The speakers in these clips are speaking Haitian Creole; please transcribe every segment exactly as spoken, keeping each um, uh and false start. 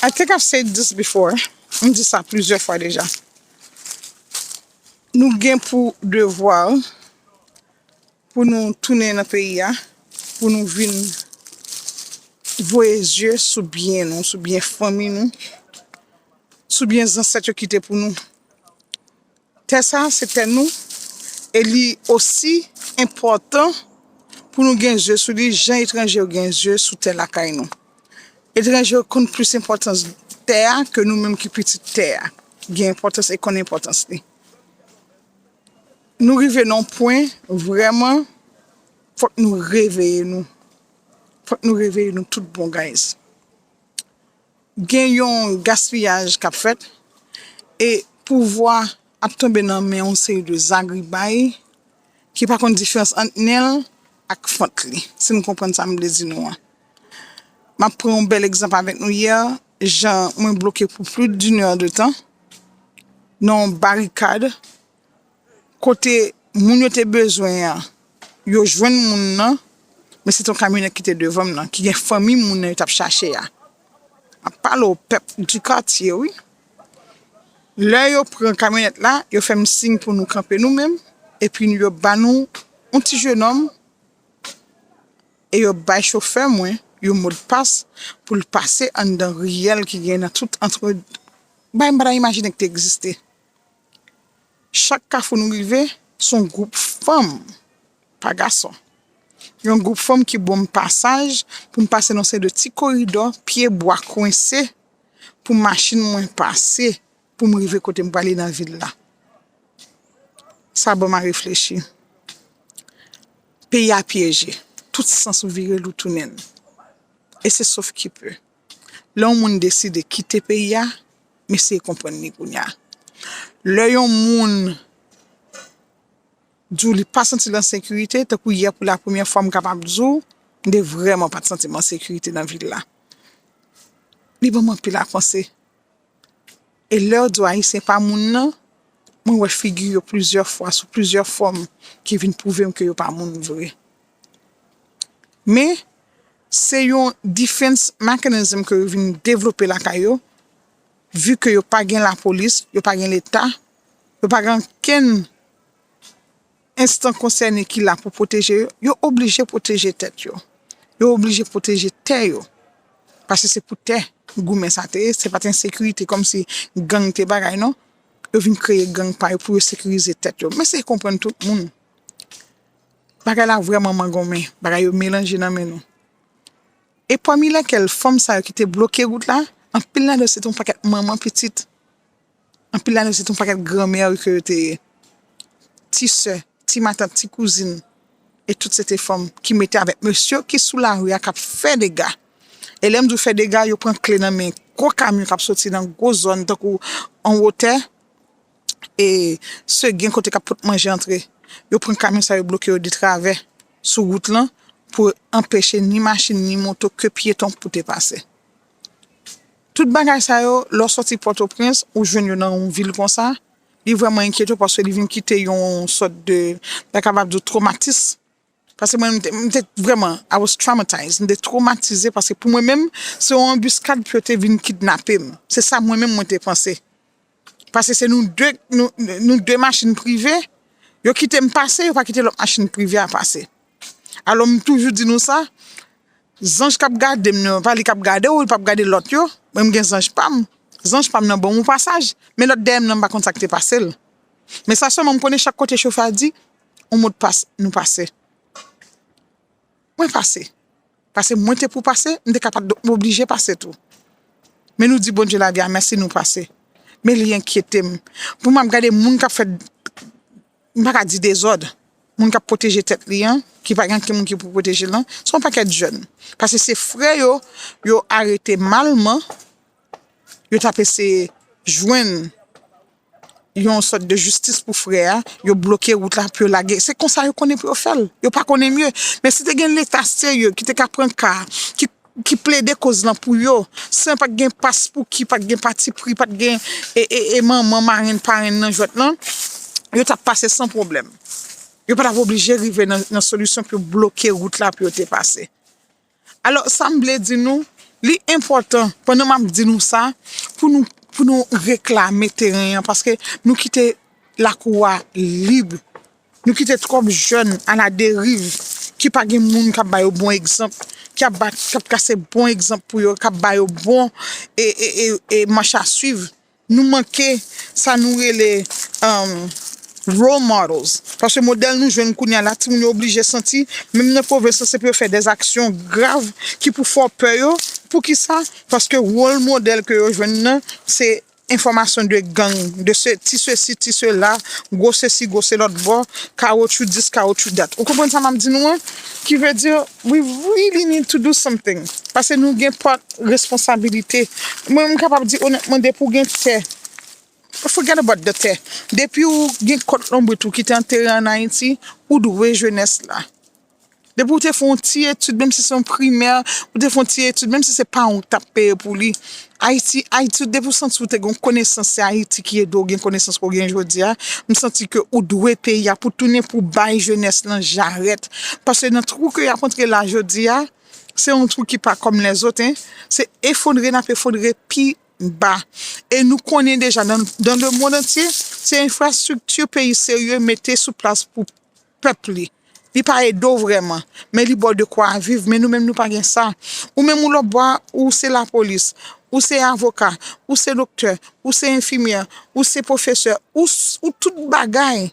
I think I've said this before. M di sa plizyè fwa deja. Nou gen pou devwa pou nou tounen nan peyi a, pou nou vin voye zye sou byen nou, sou byen fanmi nou, sou byen zansèt yo kite pou nou. Tè sa a se tè nou, e li osi enpòtan pou nou gen zye sou li jan etranje yo gen zye sou tè lakay nou. Etranje yo konn plis enpòtans tè a ke nou menm ki pitit tè a gen enpòtans e konn enpòtans li. Nou rive nan yon pwen, vrèman, fòk nou reveye nou. Fòk nou reveye nou tout bon, guys. Gen yon gaspiyaj k ap fèt, e pouvwa ap tonbe nan men yon seri de zagribay ki pa konn diferans ant nen l ak fant li, si nou konprann sa m vle di nou an. M ap pran yon bèl egzanp avèk nou yè, jan mwen bloke pou plis d'une heure de temps nan yon barikad, kote moun yo te bezwen an, yo jwenn moun nan, men se te yon kamyonèt ki te devan m nan, ki gen fanmi moun nan yo t ap chache a. M ap pale w pèp du quartier, wi. Lè yo pran kamyonèt la, yo fè m siy pou nou kanpe nou menm, epi yo ba nou yon ti jenòm, e yo bay chofè mwen yon modpas pou l pase anndan riyèl ki gen nan tout antre. Bagay m pa ta imajine ki te egziste. Chak kafou nou rive, se yon gwoup fanm, pa gason. Yon gwoup fanm ki ban m pasaj pou m pase nan seri de ti koridò, pye bwa kwense, pou machin mwen pase, pou m rive kote m prale nan vil la. Sa ban m a reflechi. Peyi a pyeje. Tout sans ou vire l ou tounen l. E se sof ki pe. Lè yon moun deside kite peyi a, m eseye konprann li kounye a. Lè yon moun di w li pa santi l an sekirite, tankou yè pou la premyè fwa m kapab di w, m te vrèman pa t santi m an sekirite nan vil la. Li ban m anpil a panse. E lè yo di w Ayisyen pa moun nan, mwen wè figi yo plizyè fwa sou plizyè fòm ki vin pwouve m ke yo pa moun vre. Men, se yon defense mechanism ke yo vin devlope lakay yo, vi ke yo pa gen lapolis, yo pa gen leta, yo pa gen okenn enstan konsène ki la pou pwoteje yo, yo oblije pwoteje tèt yo. Yo oblije pwoteje tè yo. Paske se pou tè goumen sa te ye, se pa t ensekirite kòmsi gang te bagay non. Yo vin kreye gang pa yo pou yo sekirize tèt yo. Men se konprann tout moun. Bagay la vrèman mangonmen, bagay yo melanje nan men nou. E pami lèkèl fanm sa yo ki te bloke wout la, anpil nan yo se te yon pakèt manman pitit. Anpil nan yo se te yon pakèt granmè ke yo te ye. Ti sè, ti matant, ti kouzin. E tout se te fanm ki mete avèk mesye ki sou lari a k ap fè dega. E lè m di w fè dega, yo pran kle nan men gwo kamyon k ap soti nan gwo zòn tankou an wotè. E se gen kote k ap pot manje antre. Yo pran kamyon sa yo bloke yo de travè sou wout lan pou anpeche ni machin ni moto ke pyeton pou te pase. Tout bagay sa yo, lè w sòti Pòtoprens, ou jwenn yo nan yon vil konsa, li vrèman enkyete w paske li vin kite yon sòt de, ta kapab di w, twomatis. Paske mwen, m te, m te vrèman, I was traumatized. M te twomatize paske pou mwen menm, se yon anbiskad pou yo te vin kidnape m. Se sa mwen menm mwen te panse. Paske se nou de, nou, nou de machin prive, yo kite m pase, yo pa kite lòt machin prive a pase. Alò, m toujou di nou sa, zanj k ap gade m nan, pa li k ap gade w, li p ap gade lòt yo, mwen m gen zanj pa m. Zanj pa m nan ban m yon pasaj, men lòt dèyè m nan m pa konn sa k te pase l. Men sa sèlman m konnen chak kote chofè a di, yon modpas nou pase. Mwen pase. Paske mwen te pou pase, m te ka pa t oblije pase tou. Men nou di Bondye lavi a mèsi nou pase. Men li enkyete m. Pou m ap gade moun k ap fè, m pa ka di dezòd, moun k ap pwoteje tèt li an, ki pa gen okenn moun ki pou pwoteje l lan, se yon pakèt jèn. Paske se frè yo, yo arete malman, yo t ap eseye jwenn yon sòt de jistis pou frè a, yo bloke wout la pou yo lage. Se konsa yo konnen pou yo fè l. Yo pa konnen mye. Men si te gen leta serye ki te ka pran ka, ki, ki plede koz lan pou yo, san pa t gen paspouki, pa t gen patipri, pa t gen e, e, e manman, marenn, parenn nan jwèt lan, yo t ap pase san pwoblèm. Yo pa t ap oblije rive nan, nan solisyon pou yo bloke wout la pou yo te pase. Alò, sa m vle di nou, Li enpòtan, pandan m ap di nou sa, pou nou, pou nou reklame teren an, paske nou kite lakou a lib. Nou kite twòp jèn aladeriv ki pa gen moun k ap ba yo bon egzanp, k ap ba, k ap kase bon egzanp pou yo, k ap ba yo bon e, e, e, e mach a swiv. Nou manke sa nou rele, um, role models. Paske modèl nou jwenn kounye a la, timoun yo oblije santi, menm nan pwovens lan, se pou yo fè dèzaksyon grav ki pou fè w pè yo. Poukisa? Paske wòl modèl ke yo jwenn nan, se enfòmasyon de gang, de se, ti sesi, ti sela, gwo sesi, gwo se lòt bò, kawotchou dis, kawotchou dat. Ou konprann sa m ap di nou an? Ki vle di, we really need to do something. Paske nou gen pòt responsabilite. Mwen, m kapab di onètman, depi w gen tè, forget about the tè. Depi w gen kòt lonbrit ou ki te antere ann Ayiti, ou dwe jenès la. Depi w te fè yon ti etid, menm si se yon primè, ou te fè yon ti etid, menm si se paran w k t ap peye pou li. Ayiti, Ayiti, depi w santi w te gen yon konesans, se Ayiti ki ede w gen konesans ke w gen jodi a. M santi ke ou dwe peyi a pou tounen pou bay jenès lan jarèt. Paske nan twou ke y ap antre la jodi a, se yon twou ki pa kòm lèzòt, en. Se efondre n ap efondre pi ba. E nou konnen deja, nan, dans le monde entier, se enfrastrikti peyi serye mete sou plas pou pèp li. Li pa ede w vrèman, men li ba w de kwa viv, men nou menm nou pa gen sa. Ou menm ou lòt bò a, ou se lapolis, ou se avoka, ou se doktè, ou se enfimyè, ou se pwofesè, ou, s- ou tout bagay.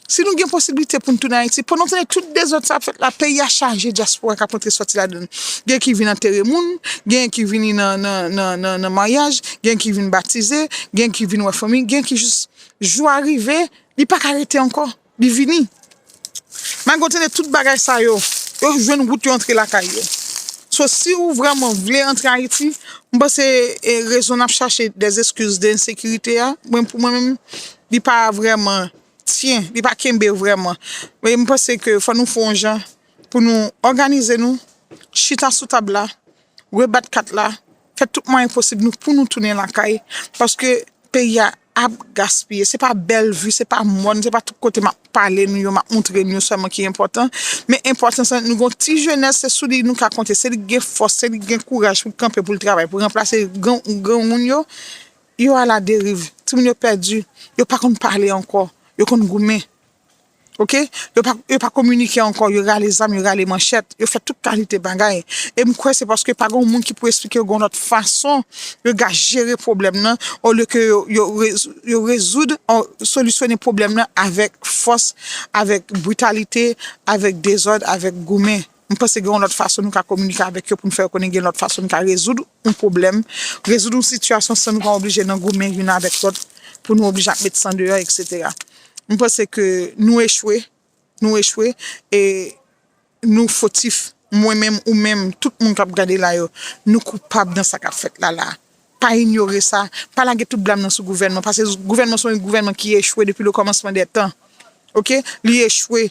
Si nou gen posiblite pou n tounen Ayiti, pandan w tande tout dezòd sa ap fèt la, peyi a chaje dyaspora k ap antre sòti ladan l. Gen ki vin antere moun, gen ki vini nan, nan, nan, nan, nan maryaj, gen ki vin batize, gen ki vin wè fanmi, gen ki jis jou a rive, li pa ka rete ankò. Li vini. Malgre w tande tout bagay sa yo, yo jwenn wout yo antre lakay yo. So, si w vrèman vle antre Ayiti, m panse, e, rezon n ap chache dèzeskiz de ensekirite a, mwen, pou mwen menm, li pa vrèman tyen, li pa kenbe vrèman. Men m panse ke fò nou fè yon jan pou nou òganize nou, chita sou tab la, rebat kat la, fè tout mwayen posib nou pou nou tounen lakay, paske peyi a ap gaspiye. Se pa bèl vi, se pa mòn, se pa tout kote m ap pale nou yo, m ap montre nou yo sèlman ki enpòtan. Men enpòtans lan, nou gen yon ti jenès, se sou li nou ka konte, se li ki gen fòs, se li ki gen kouraj pou l kanpe, pou l travay, pou ranplase gran, granmoun yo. Yo aladeriv, timoun yo pèdi, yo pa konn pale ankò, yo konn goumen. Oke? Yo pa, yo pa kominike ankò, yo rale zam, yo rale manchèt, yo fè tout kalite bagay. E m kwè se paske pa gen moun ki pou esplike yo gen lòt fason yo ka jere pwoblèm nan, olye ke yo, yo, rez- yo rezoud, an, solisyone pwoblèm nan avèk fòs, avèk britalite, avèk dezòd, avèk goumen. M panse gen yon lòt fason nou ka kominike avèk yo pou n fè yo konnen gen lòt fason nou ka rezoud yon pwoblèm, rezoud yon sitiyasyon san nou pa oblije nan goumen youn avèk lòt, pou nou oblije ap met san deyò, etsetera. M panse ke nou echwe, nou echwe, e nou fotif. Mwen menm, ou menm, tout moun k ap gade la yo, nou koupab nan sa k ap fèt la la. Pa inyore sa, pa lage tout blam nan sou gouvènman, paske gouvènman se yon gouvènman ki echwe depi le kòmansman dè tan. Oke? Li echwe.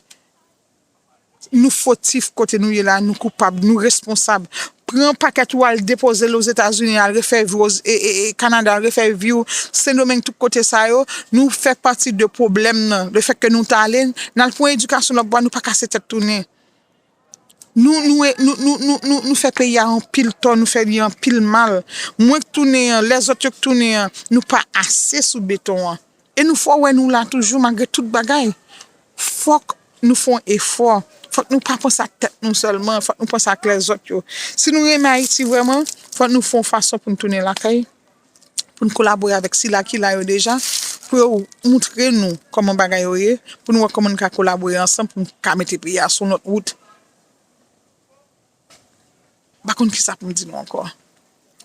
Nou fotif kote nou ye la, nou koupab, nou responsab. Pran pakèt ou al depoze l Ozetazini, al refè vi w, e, e, e, Kanada, al refè vi w, Sendomeng, tout kote sa yo, nou fè pati de pwoblèm nan. Lefètke nou t ale, n al pran edikasyon lòt bò, nou pa kase tèt tounen. Nou, nou, nou, nou, nou, nou, nou fè peyi a anpil tò, nou fè li anpil mal. Mwen k tounen an, lèzòt yo k tounen an, nou pa ase sou beton an. E nou fè w wè nou la toujou malgre tout bagay. Fòk nou fè yon efò. Fòk nou pa panse ak tèt nou sèlman, fòk nou panse ak lèzòt yo. Si nou renmen Ayiti vrèman, fòk nou fè yon fason pou n tounen lakay, pou n kolabore avèk sila ki la yo deja, pou yo montre nou kòman bagay yo ye, pou nou wè kòman n ka kolabore ansanm pou n ka mete peyi a sou yon lòt wout. M pa konn kisa pou m di nou ankò.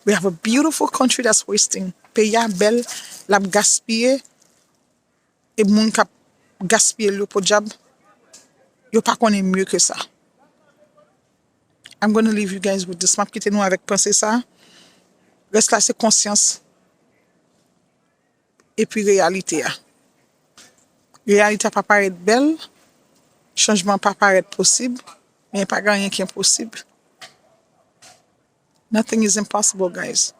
We have a beautiful country that's wasting. Peyi a bèl, l ap gaspiye, e moun k ap gaspiye l yo, podyab, yo pa konnen mye ke sa. I'm gonna leave you guys with this. M ap kite nou avèk panse sa. Rès la se konsyans epi reyalite a. Reyalite a pa parèt bèl, chanjman pa parèt posib, men pa gen anyen ki enposib. Nothing is impossible, guys.